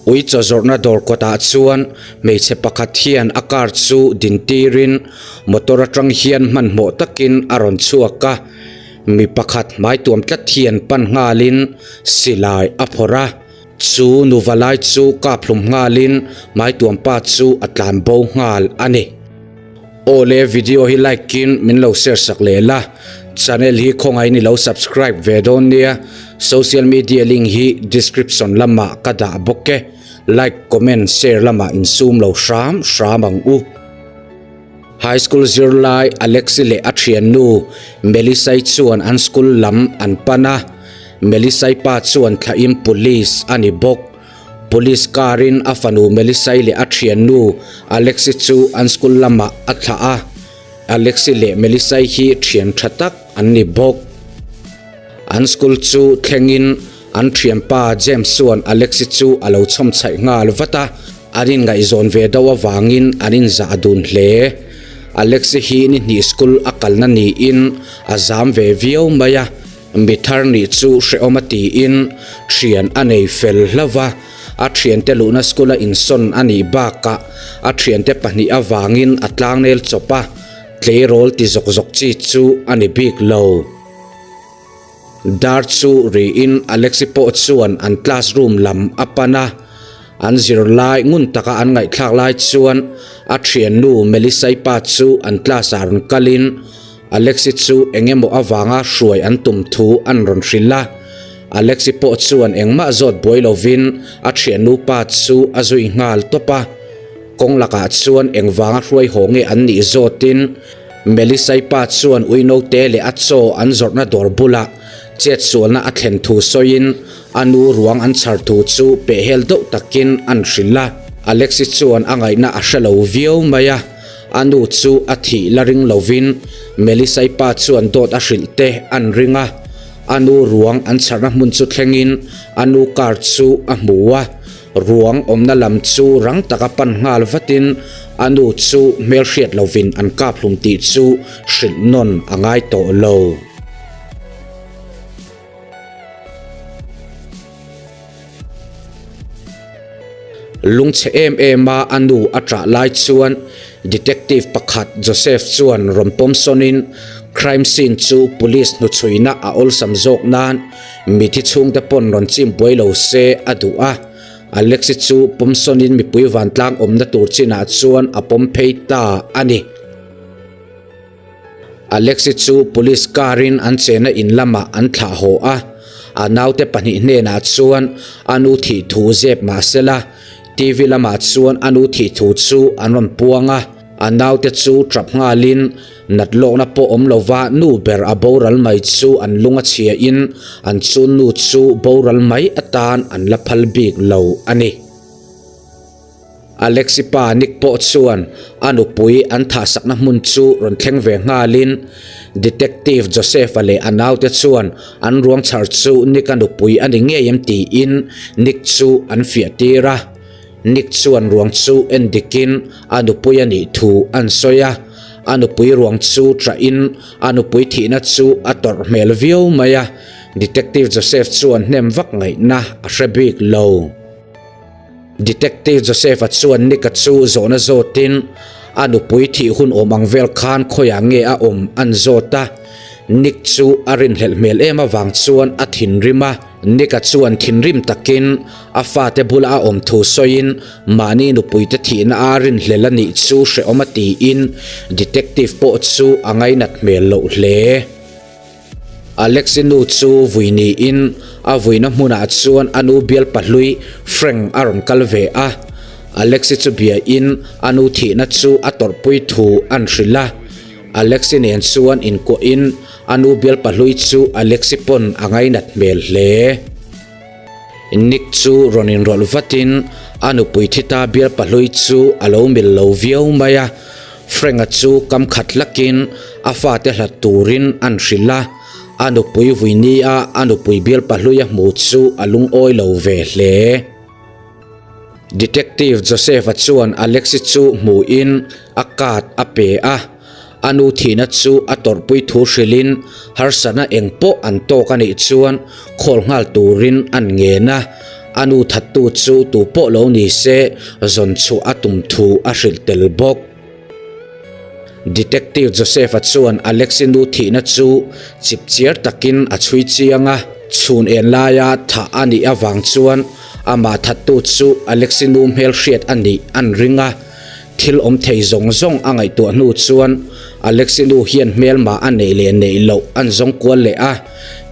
Ui chaw zawrhna dawr kawtah chuan hmeichhe pakhat hian a car chu din tirin motor atang hian hmanhmawh takin a rawn chhuak a, mi pakhat hmai tuam tlat hian pan nghalin silai a phawrh a, chu nuva lai chu kap hlum nghalin hmai tuam pa chu a tlan bo nghal a ni. Aw le video hi like in min lo share sak leh la, channel hi khawngaih in i lo subscribe ve dawn nia, social media link hi description lamah ka dah bawk e, like comment share lamah in sum lo hram hram ang u. High school zirlai Alexi leh a thiannu Melisai chuan an school lam an pan a, Melisai pa chuan thlaim police a ni bawk. Police car in a fanu Melisai leh a thiannu Alexi chu an school lamah a thlah a, Alexi leh Melisai hi thian tha tak an ni bawk. An school chu thlengin an thianpa James chuan Alexi chu a lo chhawm chhaih nghal vat a, an inngaihzawn ve deuh avangin an inzah dun hle. Alexi hi ni hnih school a kalna niin a zam ve viau mai a. Mi thar nih chu hrehawm a tiin thian a nei fel hlauh va, a thiante luhna school a insawn a nih bakah a thiante pahnih avangin a tlangnel chawp a, tleirawl ti zawk zawk chi chu a ni bik lo. Dar chu riin Alexi pawh chuan an classroom lam a pan a, an zirlai ngun taka an ngaihthlak lai chuan a thiannu Melisai pa chu an class ah rawn kalin Alexi chu eng emaw avanga hruai an tum thu an rawn hrilh a, Alexi pawh chuan engmah zawt buai lovin a thiannu pa chu a zui nghal tawp a. Kawng lakah chuan engvanga hruai haw nge an nih zawtin Melisai pa chuan ui note leh a chaw an zawrhna dawr bulah chetsualna a thlen thu sawiin a nu ruang an chhar thu chu pehhel deuh takin an hrilh a. Alexi chuan a ngaihna a hre lo viau mai a. A nu chu a thih la ring lovin Melisai pa chuan dawt a hrilh te an ring a, a nu ruang an chharna hmun chu thlengin a nu car chu a hmu a, ruang awmna lam chu rang taka pan nghal vatin a nu chu hmelhriat lovin an kap hlum tih chu hrilh nawn a ngai tawh lo. Lungchhe em em a a nu a ṭah lai chuan Detective pakhat Joseph chuan rawn pawm sawnin crime scene chu police hnuchhuina a awlsam zawk nan mithi chhungte pawn rawn chim buai lo se a duh a. Alexi chu pawm sawnin mipui vantlang awmna tur chinah chuan a pawm phei ta a ni. Alexi chu police car in an chena in lamah an thlah haw a, a naute pahnih hnenah chuan a nu thih thu zep mah sela, TV lamah chuan a nu thih thu chu an rawn puang a, a naute chu tap nghalin nat lawkna pawh awm lova nu ber a boral mai chu an lung a chhia in an chun nu chu boral mai atan an la phal bik lo a ni. Alexi pa Nick pawh chuan a nupui an thahsakna hmun chu rawn thleng ve nghalin Detective Joseph-a leh a naute chuan an ruang chhar chu Nick-a nupui a ni ngei em tiin Nick chu an fiah tir a. Nick chuan ruang chu en dikin a nupui a nih thu an sawi a, a nupui ruang chu ṭahin a nupui thihna chu a tawrh hmel viau mai a, Detective Joseph chuan hnem vak ngaihna a hre bik lo. Detective Joseph-a chuan Nick-a chu zawhna zawtin a nupui thih hun awm ang vel khan khawiah nge a awm an zawt a. Nick chu a rinhlelh hmel em avang chuan a thinrim a. Nick-a chuan thinrim takin a fate bula a awm thu sawiin mahni nupuite thihna a rinhlelh a nih chu hrehawm a tiin Detective pawh chu a ngainat hmel loh hle. Alexi nu chu vui niin a vuina hmunah chuan a nu bial pahlui Frank a rawn kal ve a. Alexi chu biain a nu thihna chu a tawrhpui thu an hrilh a. Alexi nen chuan inkuahin a nu bial pahlui chu Alexi pawn a ngainat hmel hle. Nick chu rawn inrawlh vatin a nupui thita bial pahlui chu a lo mil lo viau mai a. Frank-a chu kam khat hlakin a fate hlat turin an hrilh a, a nupui vui nia a nupui bial pahlui a hmu chu a lungawi lo ve hle. Detective Joseph-a chuan Alexi chu hmuhin a card a pe a, a nu thihna chu a tawrhpui thu hrilhin harsatna eng pawh an tawk a nih chuan call nghal turin an ngen a. A nu thattu chu tu pawh lo ni se zawn chhuah a tum thu a hrilh tel bawk. Detective Joseph-a chuan Alexi nu thihna chu chipchiar takin a chhui chiang a, chhun en laia thah a nih avang chuan amah thattu chu Alexi nu hmelhriat a nih an ring a. Thil awm thei zawng zawng a ngaihtuah hnu chuan Alexi nu hian hmelma a neih leh neih loh an zawng kual leh a,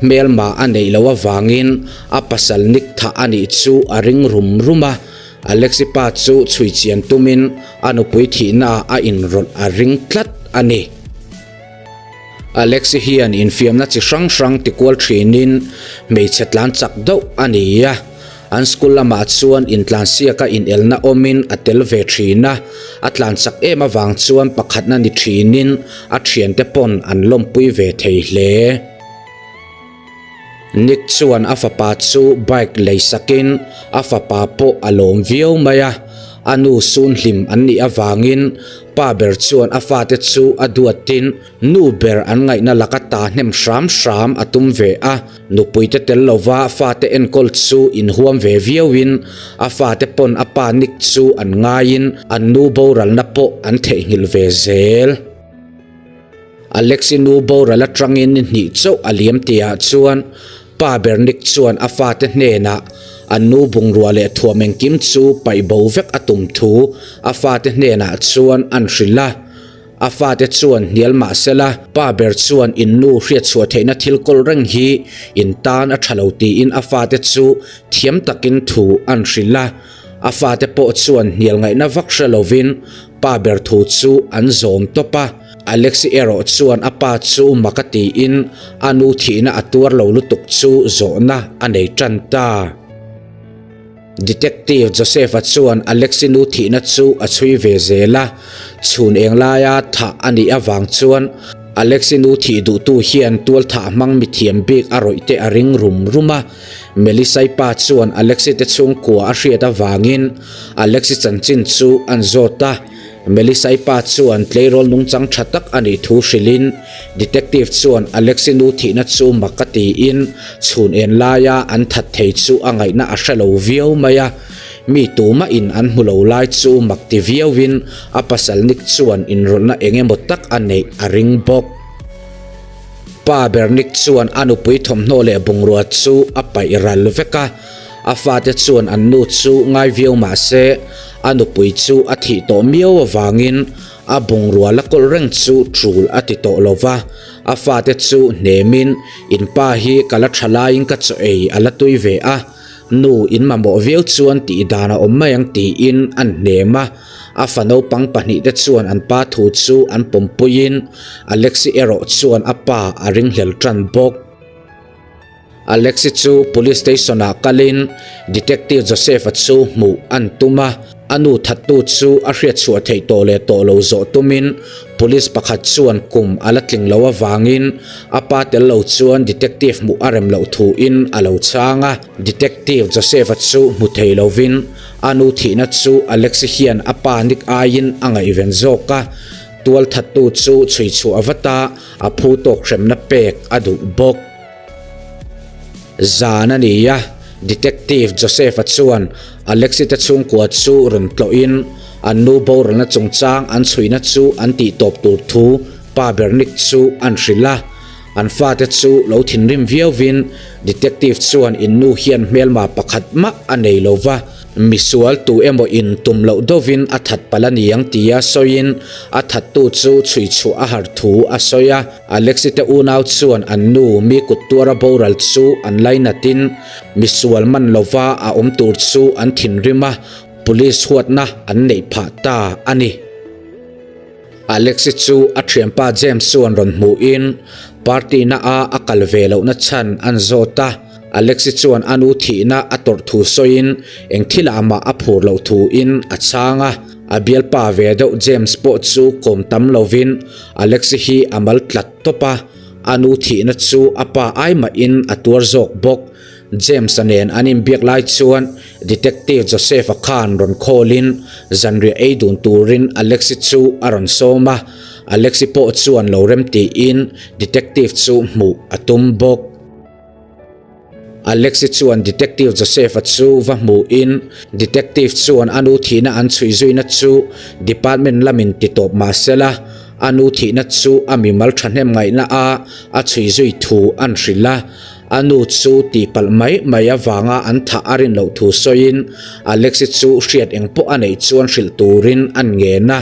hmelma a neih loh avangin a pasal Nick thah a nih chu a ring rum rum a. Alexi pa chu chhui chian tumin a nupui thihnaah a inrawlh a ring tlat a ni. Alexi hian infiamna chi hrang hrang tikual thinin hmeichhe tlan chak deuh a ni a, an school lamah chuan intlansiaka inelna awmin a tel ve thin a, a tlan chak em avang chuan pakhatna ni thinin a thiante pawn an lawmpui ve thei hle. Nick chuan a fapa chu bike lei sakin a fapa pawh a lawm viau mai a, a nu sun hlim an nih avangin pa ber chuan a fate chu a duatin nu ber an ngaihna laka ta hnem hram hram a tum ve a, nupuite tel lova fate enkawl chu inhuam ve viauin a fate pawn a pa Nick chu an ngaiin an nu boralna pawh an theihnghilh ve zel. Alexi nu boral atangin ni hnih chauh a liam tihah chuan pa Bernick chuan a fate hnenah an nu bungrua leh thuam engkim chu paih bo vek a tum thu a fate hnenah chuan an hrilh a. A fate chuan hnial mah sela pa ber chuan in nu hriatchhuah theihna thil kawl reng hi in tan a tha lo tiin a fate chu thiam takin thu an hrilh a. A fate pawh chuan hnial ngaihna vak hre lovin pa ber thu chu an zawm tawp a. Alexi erawh chuan a pa chu mak a tiin a nu thihna a tuar lo lutuk chu zawhna a nei tan ta. Detective Joseph-a chuan Alexi nu thihna chu a chhui ve zel a, chhun eng laia thah a nih avang chuan Alexi nu thih duhtu hian tual thah hmang mithiam bik a rawih te a ring rum rum a. Melisai pa chuan Alexi te chhungkua a hriat avangin Alexi chanchin chu an zawt a. Melisai pa chuan tleirawl nungchang tha tak a nih thu hrilhin Detective chuan Alexi nu thihna chu mak a tiin chhun en laia an that thei chu a ngaihna a hre lo viau mai a. Mi tumah in an hmu lo lai chu mak ti viauin a pasal Nick chuan inrawlhna eng emaw tak a neih a ring bawk. Pa ber Nick chuan a nupui thawmhnaw leh bungrua chu a paih ral vek a, a fate chuan an nu chu ngai viau mah se a nupui chu a thih tawh miau avangin a bungrua la kawlh reng chu tul a ti tawh lo va, a fate chu hnemin in pa hi ka la tha laiin ka chaw ei a la tui ve a, nu in mamawh viau chuan tih dan a awm mai ang tiin an hnem a. A fa naupang pahnihte chuan an pa thu chu an pawmpuiin Alexi erawh chuan a pa a ringhlel tan bawk. Alexi chu Police Station ah kalin Detective Joseph-a chu hmuh an tum a, a nu thattu chu a hriatchhuah theih tawh leh tawh lo zawh tumin Police pakhat chuan kum a la tling lo avangin a pa tel lo chuan Detective hmuh a rem loh thuin a lo chhang a. Detective Joseph-a chu hmu thei lovin A nu thihna chu Alexi hian a pa Nick aiin a ngaihven zawk a, tual thattu chu chhui chhuah vat a, a phu tawk hremna pek a duh bawk. Zan a ni a, Detective Joseph-a chuan Alexi te chhungkua chu rawn tlawhin an nu boralna chungchang an chhuina chu an tih tawp tur thu pa ber Nick chu an hrilh a. An fate chu lo thinrim viauvin Detective chuan in nu hian hmelma pakhat mah a nei lo va, misual tu emaw in tum loh deuhvin a that palh a ni ang tia sawiin a thattu chu chhui chhuah a har thu a sawi a. Alexi te unau chuan an nu mi kut tuara boral chu an lainatin misual man lova a awm tur chu an thinrim a, Police huatna an neih phah ta a ni. Alexi chu a thianpa James chuan rawn hmuhin party na a a kal ve lohna chhan an zawt a. Alexi chuan a nu thihna a tawrh thu sawiin eng thilah mah a phur loh thuin a chhang a. A bialpa ve deuh James pawh chu kawm tam lovin Alexi hi a mal tlat tawp a, a nu thihna chu a pa ai mahin a tuar zawk bawk. James-a nen an inbiak lai chuan Detective Joseph-a khan rawn call-in zanriah ei dun turin Alexi chu a rawn sawm a, Alexi pawh chuan lo rem tiin Detective chu hmuh a tum bawk. Alexi chuan Detective Joseph-a chu va hmuhin Detective chuan a nu thihna an chhui zuina chu Department lamin ti tawp mah sela, a nu thihna chu a mimal thahnem ngaihna a a chhui zui thu an hrilh a. A nu chu tihpalh mai mai avanga an thah a rin loh thu sawiin Alexi chu hriat eng pawh a neih chuan hrilh turin an ngen a.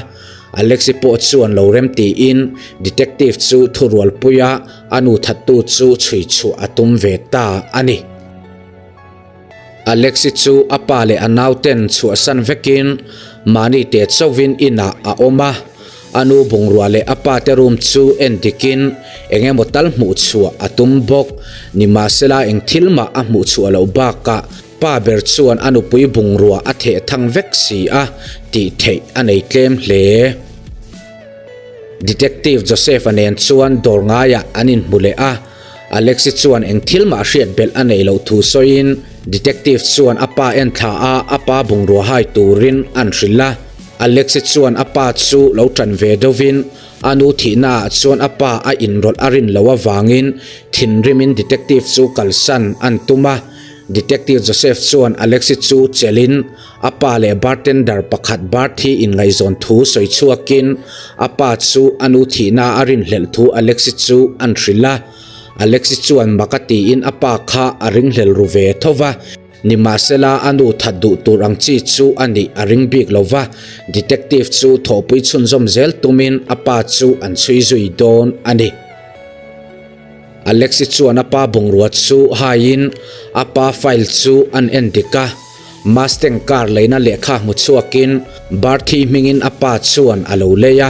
Alexi pawh chuan lo rem tiin Detective chu thurualpuia a nu thattu chu chhui chhuah a tum ve ta a ni. Alexi chu a pa leh a nauten chhuahsan vekin mahni te chauhin inah a awm a, a nu bungrua leh a pa te room chu en dikin eng emaw tal hmuh chhuah a tum bawk. Nimahsela eng thil mah a hmuh chhuah loh bakah pa ber chuan a nupui bungrua a theh thang vek si a, tih theih a nei tlem hle. Detective Joseph-a nen chuan dawr ngaiah an inhmu leh a, Alexi chuan eng thil mah hriat belh a neih loh thu sawiin Detective chuan a pa en thla a, a pa bungrua hai turin an hrilh a. Alexi chuan a pa chu lo tan ve deuhvin a nu thihnaah chuan a pa a inrawlh a rin loh avangin thinrimin Detective chu kalsan an tum a. Detective Joseph chuan Alexi chu chelhin A pa leh bartender pakhat Barthi inngaihzawn thu sawi chhuakin a pa chu a nu thihna a rinhlelh thu Alexi chu an hrilh a. Alexi chuan mak a tiin a pa kha a ringhlel ru ve tho va, nimahsela a nu that duh tur ang chi chu a nih a ring bik lo va, detective chu thawhpui chhunzawm zel tumin a pa chu an chhui zui dawn a ni. Alexi chuan a pa bungrua chu haiin a pa file chu an en dik a. Mustang car leina lehkha hmu chhuakin Barthi hmingin a pa chuan a lo lei a,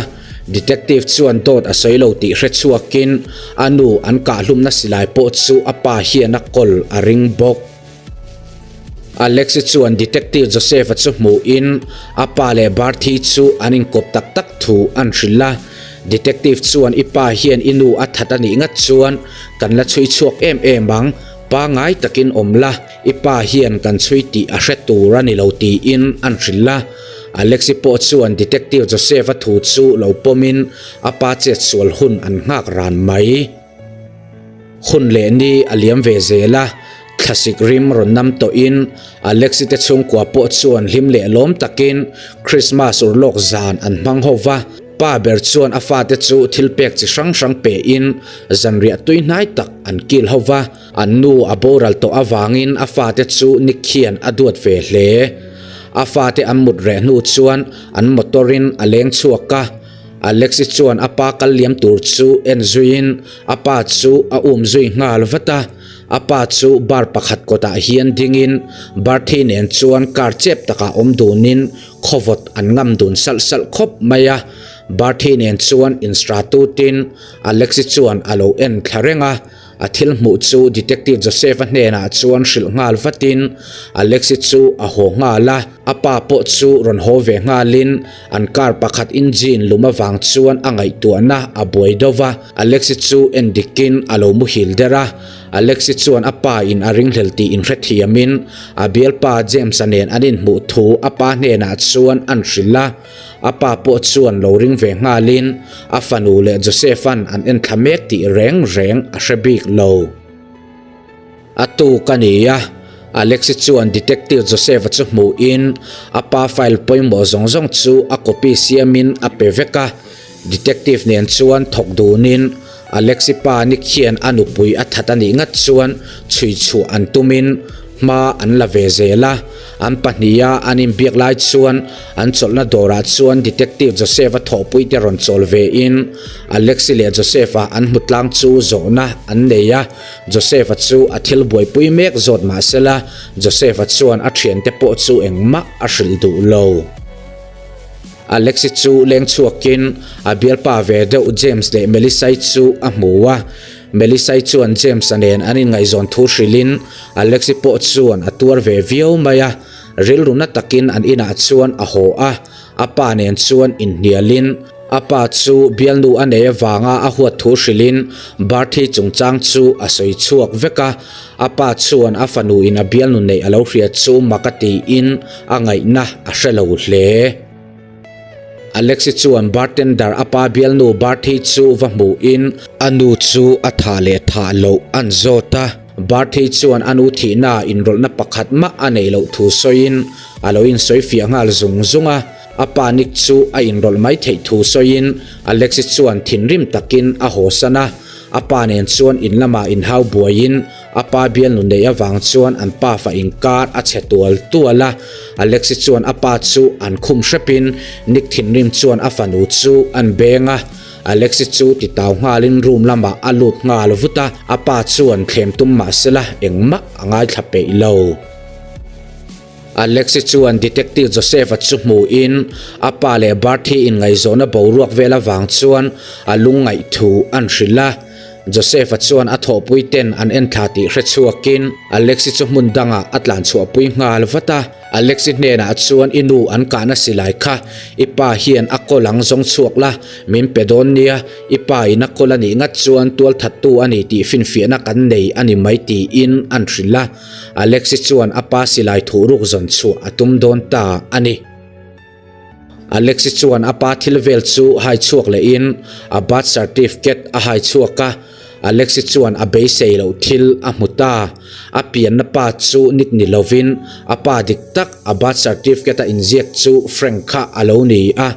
detective chuan dawt a sawi lo tih hre chhuakin a nu an kahhlumna silai pawh chu a pa hian a kawl a ring bawk. Alexi chuan detective Joseph-a chu hmuhin a pa leh Barthi chu an inkawp tak tak thu an hrilh a, detective chuan i pa hian i nu a that a nih ngat chuan kan la chhui chhuak em em ang, pangai takin awm la. I pa hian kan chhui tih a hre tur a ni lo tiin an hrilh a. Alexi pawh chuan Detective Joseph-a thu chu lo pawmin a pa chet sual hun an nghak ran mai. Hun leh ni a liam ve zel a, thlasik rim rawn nam tawhin Alexi te chhungkua pawh chuan hlim leh lawm takin Christmas urlawk zan an hmang ho va. Pa ber chuan a fate chu thil pek chi hrang hrang pein zanriah tui hnai tak an kil ho va. An nu a boral tawh avangin a fate chu Nick hian a duat ve hle. A fate an mut reh hnu chuan an motor in a leng chhuak a. Alexi chuan a pa kal liam tur chu en zuiin a pa chu a um zui nghal vat a. A pa chu bar pakhat kawtah hian dingin Berthy nen chuan car chep takah awm dunin khawvawt an ngam dun salh salh khawp mai a. Berthy nen chuan instratutin Alexi chuan a lo en thla reng a. A thil hmuh chu Detective Joseph-a hnenah chuan hrilh nghal vatin Alexi chu a haw nghal a, a pa pawh chu rawn haw ve nghalin an car pakhat engine lum avang chuan a ngaihtuahna a buai deuh va, Alexi chu en dikin a lo muhil der a, Alexi chuan a pa in a ringhlel tih inhrethiamin a bialpa James-a nen an inhmuh thu a pa hnenah chuan an hrilh a. A pa pawh chuan lo ring ve nghalin a fanu leh Joseph-a'n an enthla mek tih reng reng a hre bik lo. A tuk a ni a, Alexi chuan Detective Joseph-a chu hmuhin a pa file pawimawh zawng zawng chu a copy siamin a pe vek a. Detective nen chuan thawk dunin Alexi pa Nick hian a nupui a that a nih ngat chuan chhui chhuah an tumin hma an la ve zel a, an pahniha an inbiak lai chuan an chawlhna dawrah chuan Detective Joseph-a thawhpuite rawn chawl vein Alexi leh Joseph-a an hmu tlang chu zawhna an nei a, Joseph-a chu a thil buaipui mek zawt mahsela Joseph-a chuan a thiante pawh chu engmah a hrilh duh lo. Alexi chu leng chhuakin a bialpa ve deuh James leh Melissa-i chu a hmu a. Melissa-i chuan James-a nen an inngaihzawn thu hrilhin Alexi pawh chuan a tuar ve viau mai a. Rilru na takin an inah chuan a haw a, a pa nen chuan inhnialin a pa chu bialnu a nei avanga a huat thu hrilhin Barthi chungchang chu a sawi chhuak vek a. A pa chuan a fanuin a bialnu neih a lo hriat chu mak a tiin a ngaihna a hre lo hle. Alexi chuan bartender a pa bialnu Barthi chu va hmuhin a nu chu a thah leh thah loh an zawt a. Barthei chuan a nu thihna inrawlhna pakhat mah a neih loh thu sawiin a lo insawifiah nghal zung zung a. A pa Nick chu a inrawlh mai theih thu sawiin Alexi chuan thinrim takin a hawsan a. A pa nen chuan in lamah inhau buaiin a pa bialnu neih avang chuan an pafa inkar a chhe tual tual a. Alexi chuan a pa chu an khum hrepin Nick thinrim chuan a fanu chu an beng a. Alexi chu titau nghalin room lamah a lut nghal vut a, a pa chuan thlem tum mah sela engmah a ngaithla peih lo. Alexi chuan Detective Joseph-a chu hmuhin a pa leh Barthi inngaihzawhna boruak vel avang chuan a lungngaih thu an hrilh a. Joseph-a chuan a thawhpui ten an enthla tih hre chhuakin Alexi chu hmun dangah a tlanchhuahpui nghal vat a. Alexi hnenah chuan i nu an kahna silai kha i pa hian a kawl ang zawng chhuak la, min pe dawn nia, i pa in a kawl a nih ngat chuan tualthattu a ni tih finfiahna kan nei a ni mai tiin an hrilh a. Alexi chuan a pa silai thuhruk zawn chhuah a tum dawn ta a ni. Alexi chuan a pa thil vel chu hai chhuak lehin a birth certificate a hai chhuak a, Alexi chuan a beisei loh thil a hmu ta. A pianna pa chu Nick ni lovin a pa dik tak a birth certificate a inziak chu Frank kha a lo ni a,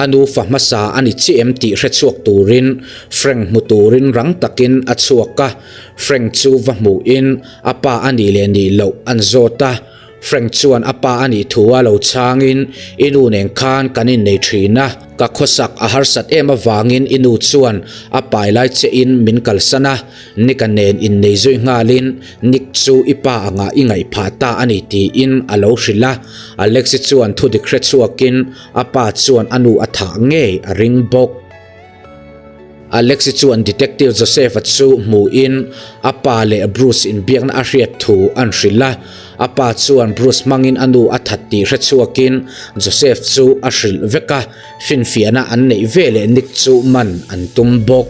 a nu fa hmasa a ni chiah em tih hre chhuak turin Frank hmu turin rang takin a chhuak a, Frank chu va hmuhin a pa a nih leh nih loh an zawt a. Frank chuan a pa a nih thu a lo chhangin, I nu nen khan kan innei thin a, ka khawsak a harsat em avangin i nu chuan a pai lai che in min kalsan a, Nick-a nen innei zui nghalin Nick chu i pa angah i ngaih phah ta a ni tiin a lo hrilh a. Alexi chuan thudik hre chhuakin a pa chuan a nu a thah ngei a ring bawk. Alexi chuan Detective Joseph-a chu hmuhin a pa leh Bruce inbiakna a hriat thu an hrilh a. A pa chuan Bruce hmangin a nu a that tih hre chhuakin Joseph chu a hrilh vek a, finfiahna an neih veleh Nick chu man an tum bawk.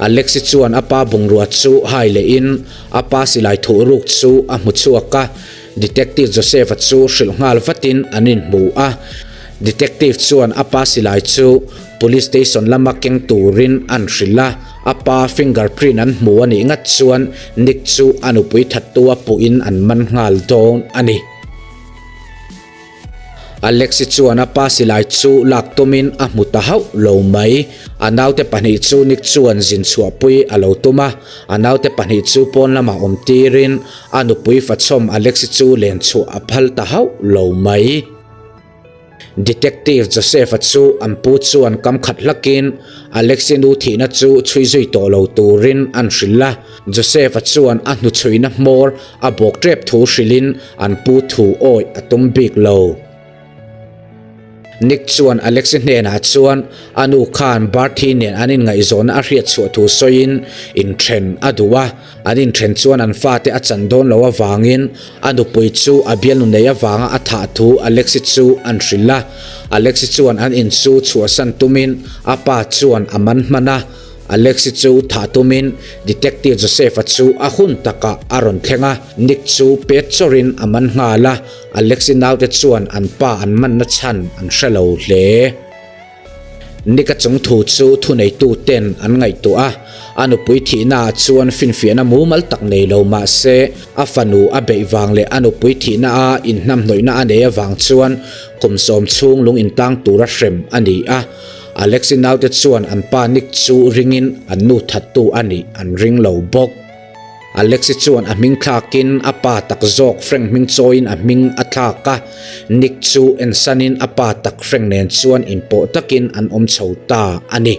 Alexi chuan a pa bungrua chu hai lehin a pa silai thuhruk chu a hmu chhuak a, Detective Joseph-a chu hrilh nghal vatin an inhmu a. Detective chuan a pa silai chu Police Station lama keng turin an hrilh a, a pa finger print an hmu a nih ngat chuan Nick chu a nupui thattu a puhin an man nghal dawn a ni. Alexi chuan a pa silai chu lak tumin a hmu ta hauh lo mai. A naute pahnih chu Nick chuan zin chhuahpui a lo tum a, a naute pahnih chu pawn lamah awm tirin a nupui fachhawm Alexi chu len chhuah a phal ta hauh lo mai. Detective Joseph-a chu an pu chuan kam khat hlakin Alexi nu thihna chu chhui zui tawh lo turin an hrilh a. Joseph-a chuan a hnuchhuina hmawr a bawk tep thu hrilhin an pu thu awih a tum bik lo. Nick chuan Alexi hnenah chuan a nu khan Barthi nen an inngaihzawnna a hriat chhuah thu sawiin inthen a duh a. An inthen chuan an fate a chan dawn loh avangin a nupui chu a bialnu nei avanga a thah thu Alexi chu an hrilh a. Alexi chuan an in chu chhuahsan tumin a pa chuan a man hman a. Alexi chu thah tumin Detective Joseph-a chu a hun takah a rawn thleng a, Nick chu pet chawrin a man nghal a. Alexi naute chuan an pa an manna chhan an hre lo hle. Nick-a chung thu chu thuneitu ten an ngaihtuah a, a nupui thihnaah chuan finfiahna mumal tak nei lo mah se, a fanu a beih vang leh a nupui thihna-a inhnamhnawihna a nei avang chuan kum sawm chhung lung intang tura hrem a ni a. Alexi naute chuan an pa Nick chu ringin an nu thattu a nih an ring lo bawk. Alexi chuan a hming thlakin a pa tak zawk Frank hming chawiin a hming a thlak a, Nick chu ensanin a pa tak Frank nen chuan inpawh takin an awm chho ta a ni.